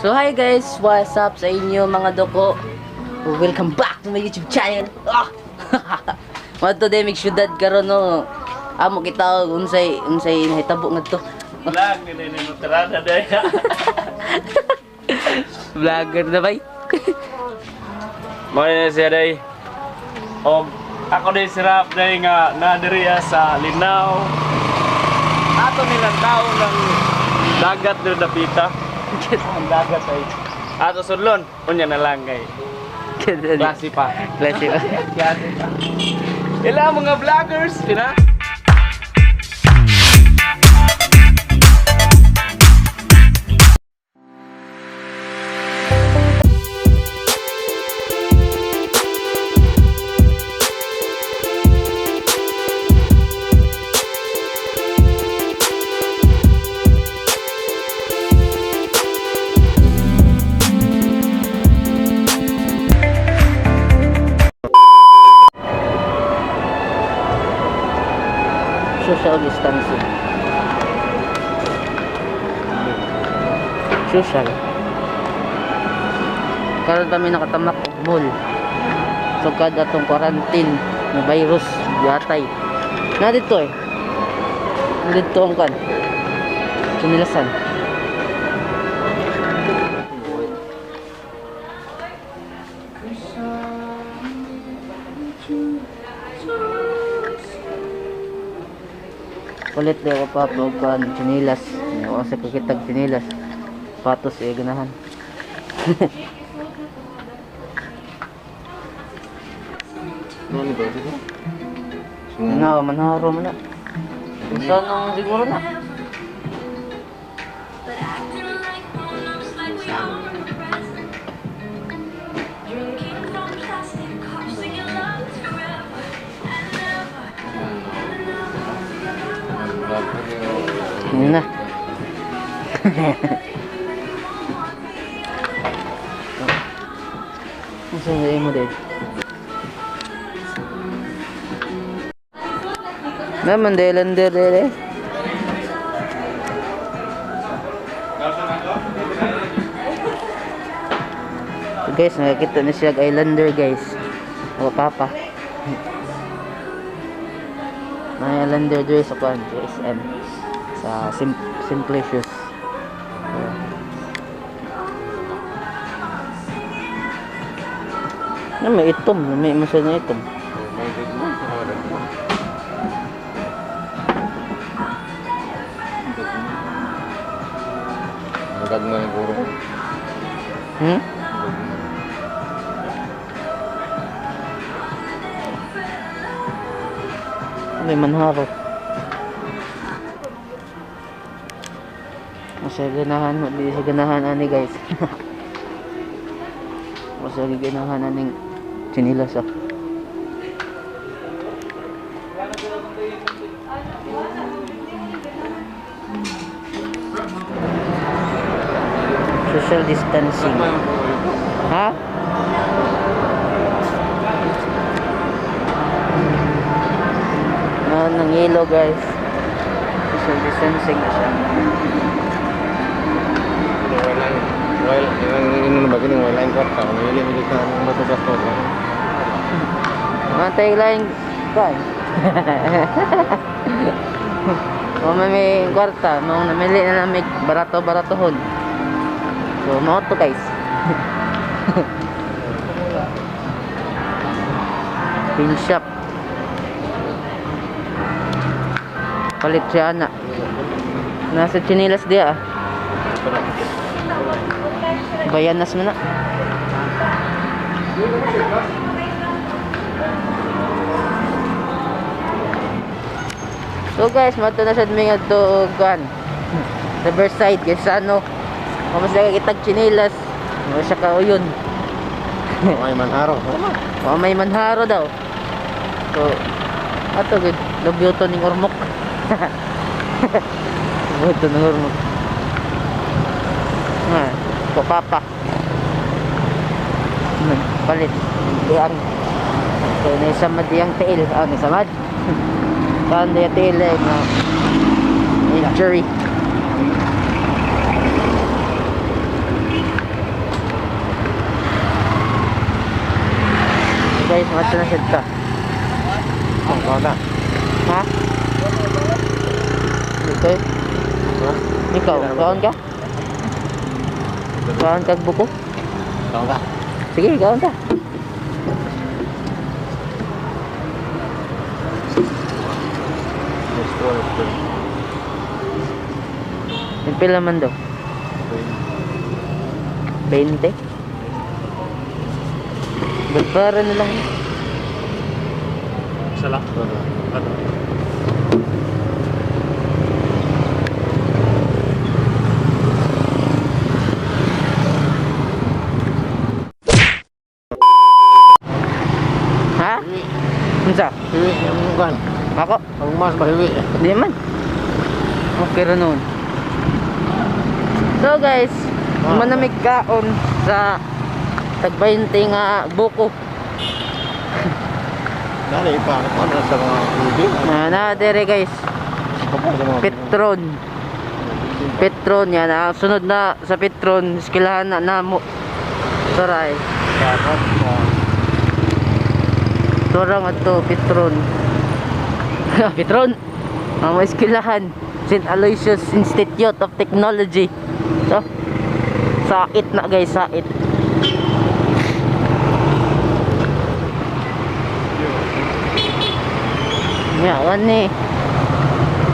So hi guys, what's up sa inyo mga doko? Welcome back to my YouTube channel. Ah! Wadto day mig syudad karon no. Amo kita og unsay unsay nahitabo ngadto. Vlog ni Nene Nutrada day. Vlogger na bay. Mo ni siya day. Og ako day si Rap day nga nadiri sa Linao. Ato nilang tao ng dagat diri dapita. Ang dagat ay ato sudlon, unya na lang kay klase pa. Klase pa. Klase pa. Ila mga vloggers, pina. Social distancing. Social. Karon kami nakatamak og mall. So kada atong quarantine na virus yatay. Na dito eh. Na dito ang kan. Sinilasan. Palit daw ko pa og kan chinilas. Ako sa kakitag chinilas. Patos eh ganahan. Ano ba ito? Ano, manharo man na. Unsa nang siguro na. Yun na. Unsa na mo din? Naman Delander dele. So guys, nakakita na siya Islander guys. O papa. May Islander dre sa kwan, sa SM. Sa Simplicious. Yeah. Na may itom, may masya na itom. Magagma yung guro. Hmm? May manharo. Masa ganahan mo, di sa ganahan ani guys. Masa ganahan aning chinilas ah. Social distancing. Ha? Ah, nangilo guys. Social distancing na siya. Well, yung ano ba gini, wala yung kwarta. Kung hindi mo dito ang bato-bato. Mga tayo lang kan. Kung may kwarta, mga namili na namin barato-baratohon. So, mga to guys. Pin shop. Palit siya na. Nasa chinilas dia ah. Bayanas mo na. So guys, mato na sad mi ngadto og kuan. Riverside kay sa ano. Kamusta ka kitag chinilas? Mo siya kauyon. May manharo. O may manharo daw. So ato gud lubyo to ning ormok. Lubyo to ning ormok. Ha, ko papa. Palit diyang. So ni samad diyang tiil. Ah, ni samad. Saan diya tiil eh, na injury. Mato na sad ta. Oh, kaon. Ha? Okay. Ha? Ikaw, kaon ka? Kaon kag buko? Kaon ka. Sige, kaon ka. Let's go, let's go. Pila man daw? 20? Ba't para na lang? Isa lang. Ano? Ha? Unsa? Hiwi, yung kan. Ako? Ang mas ba hiwi? Hindi man. Okay ra noon. So guys, manamig kaon sa tag 20 nga buko. Dali pa ako na sa mga tubig. Na na dere guys, Petron. Petron yan. Ang sunod na sa Petron, eskilahan na namo. Toray. Tora nga to, Petron. Petron! Ang mga eskilahan. St. Aloysius Institute of Technology. So, sait na guys, sait. Ya, ni.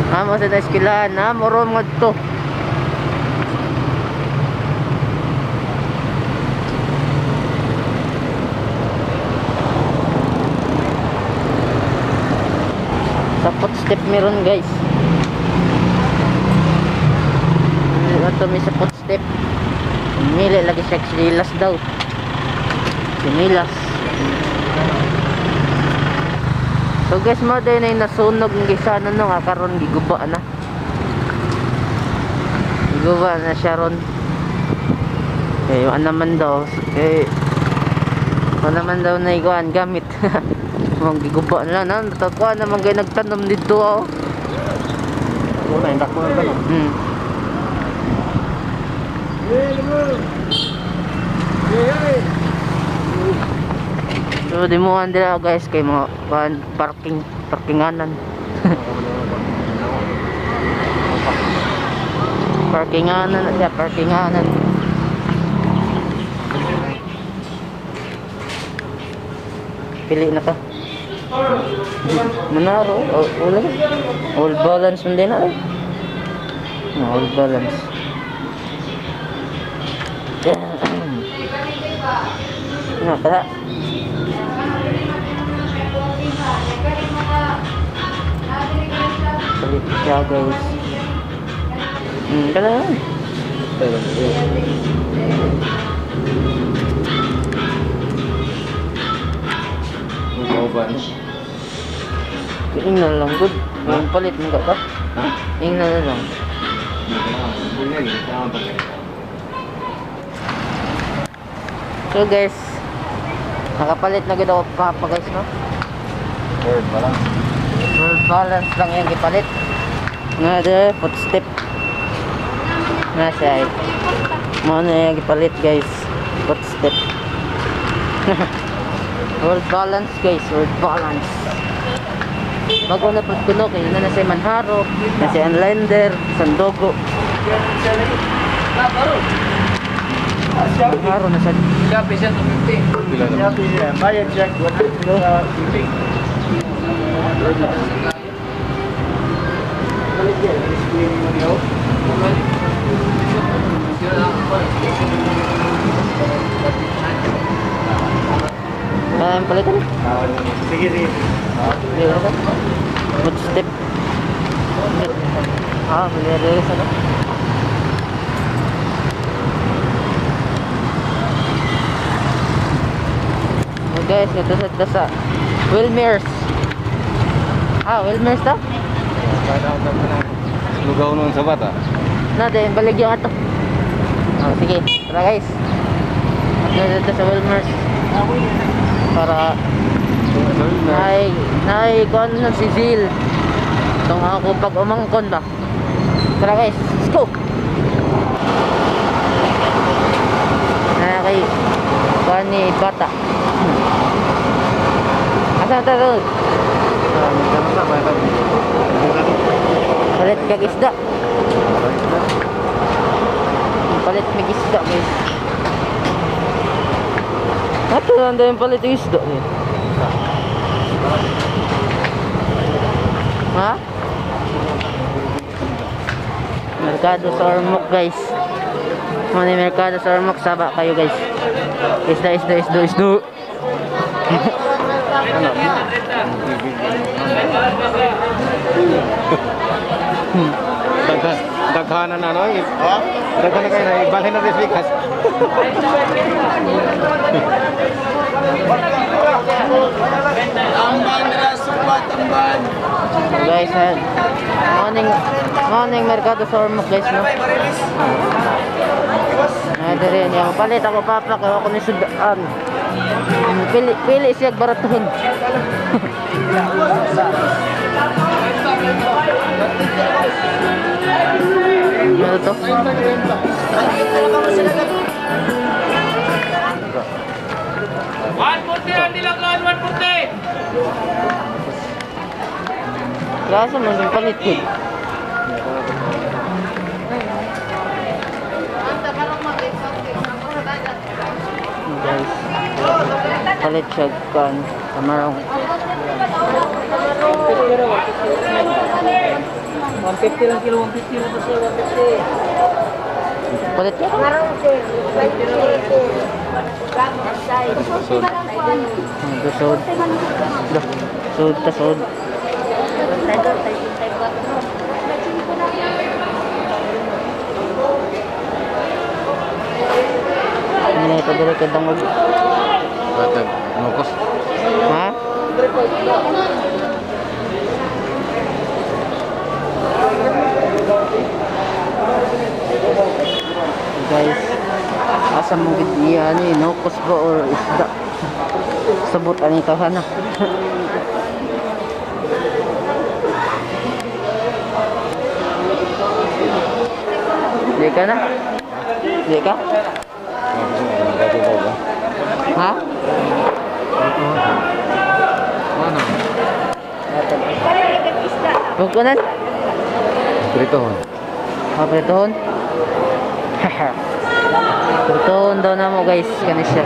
Amo sa eskilahan, amo ron nga to. Sa footstep meron guys. Ito may sa footstep. Mili lagi siya sinilas daw. Sinilas. So guys, mo din ay nasunog ng gisana no nga karon giguba na. Giguba na siya ron. Eh, wala naman daw. Eh, wala naman daw na ikuan gamit. Mga giguba na lang. Natagkuan naman kayo nagtanom dito oh. Una, hindak mo ng tanong. So, di mo nila guys kay mga kuan parking, parkinganan. Parkinganan na siya, parkinganan. Pili na ka. Manaro, oh, wala. All balance man din na. Eh. All balance. Nga, tara. Palit siya guys. Kala. Ingnan lang good. Yung palit mo ka ba? Ha? Ingnan na lang. So guys, nakapalit na gud ako papa guys no. Word balance. Word balance lang yung gipalit. Nga de footstep. Nga siya. Mo na yung gipalit guys. Footstep. Word balance guys, word balance. Bago na pud kuno kay na na si Manharo, na si Anlander, Sandogo. Manharo na sa Shopee siya, 250. Pila naman? Shopee siya. Bayad siya, 150. Kaya palitan. Sige, sige. Hindi ba? Footstep. Ah, malirigis ano? Oh guys, ito sa Wilmers. Ah, Wilmers to? Lugaw nun sa bata. Na, din, baligyan ka to. Oh, sige, tara guys. Dito sa Wilmers. Para nay kon na si Zil. Itong ako pag umangkon ba. Tara guys, let's go. Na kay kuan ni bata. ta ron. Palit kag isda. Palit mig isda guys. Ato lang daw yung palit yung isda eh. Ha? Merkado sa Ormoc guys. Muna yung merkado sa Ormoc, saba kayo guys. Isda, isda, isda, isda. Daghanan na no? Daghan na kayo na ibalhin na bigas. Guys, morning merkado sa Ormoc guys no. Ay diri niya palit ako papa kay ako ni sudaan. Pili pili siya baratuhon. Ano to? 140 ang nilagan, 140! Kaso man yung palit yun. Guys, palit siya kan kamarong. 150 lang kilo, 150 lang po sir, 150. Palit siya. Sod. Sod ta sod. Ano ito dili kay dangog? Batag, nukos. Ha? Guys, asa mo gid iya ani nukos ba or isda? Sabot ani tawhana. Di ka na? Di ka? Ha? Ano? Bugkunan? Pritohon. Ah, pritohon? Pritohon daw na mo guys, kani siya.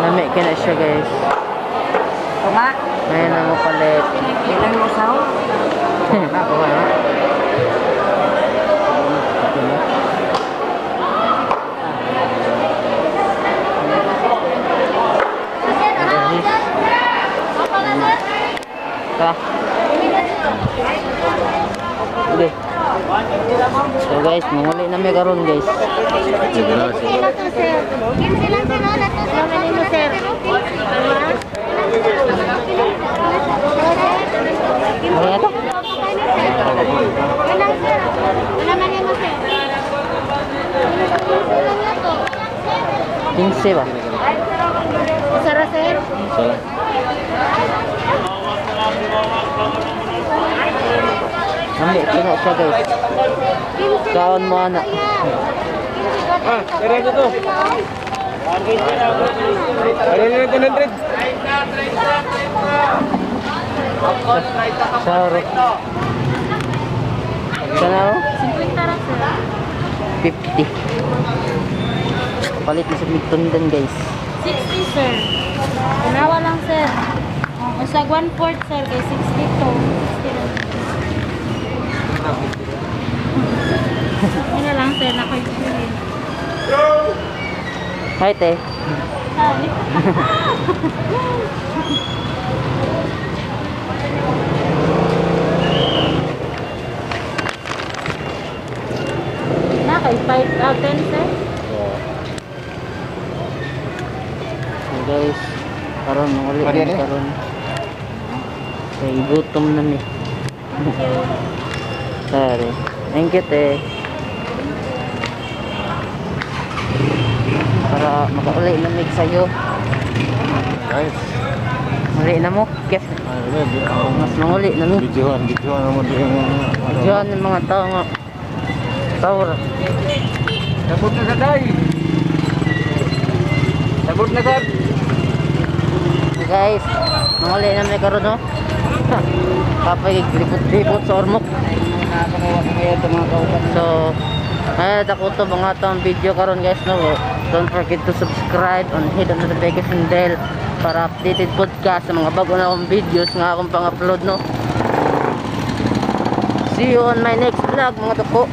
Lami kina siya guys. Ngayon na mo palit. Ilan mo saw? Tara. Okay. So guys, manguli na mi karon guys. Ano na to? 15 ba? Sara, sir. Sala. Lami kina siya guys. Kaon mo ana. Ah, tira ko to. Ano na 100? Sorry. Sana oh? 50 ra, sir. 50. Palit na sa migtundan guys. 60, sir. Tanawa lang, sir. Oh, usag 1/4, sir, kay 62. 60 lang. Yun na lang, sir. Naka-experience. Hi te. Hi. Na, kay 5, 10, sir. So guys, karon manguli Pwede na na eh. karon. Kay gutom na mi. Thank you. Sorry. Thank you te. Para makauli na mig sayo. Guys. Muli na mo. Yes. Mas manguli na mi. Videohan, videohan mo din. Diyan yung mga tao nga. Tawra. Sabot na sa day. Sabot na sa. Guys, manguli na may karon, no. Kapay lipot-lipot sa Ormoc. So, ay ako to mga tong video karon, guys, no. Don't forget to subscribe and hit the notification bell para updated pod ka sa mga bago na akong videos nga akong pang-upload, no. See you on my next vlog, mga duko.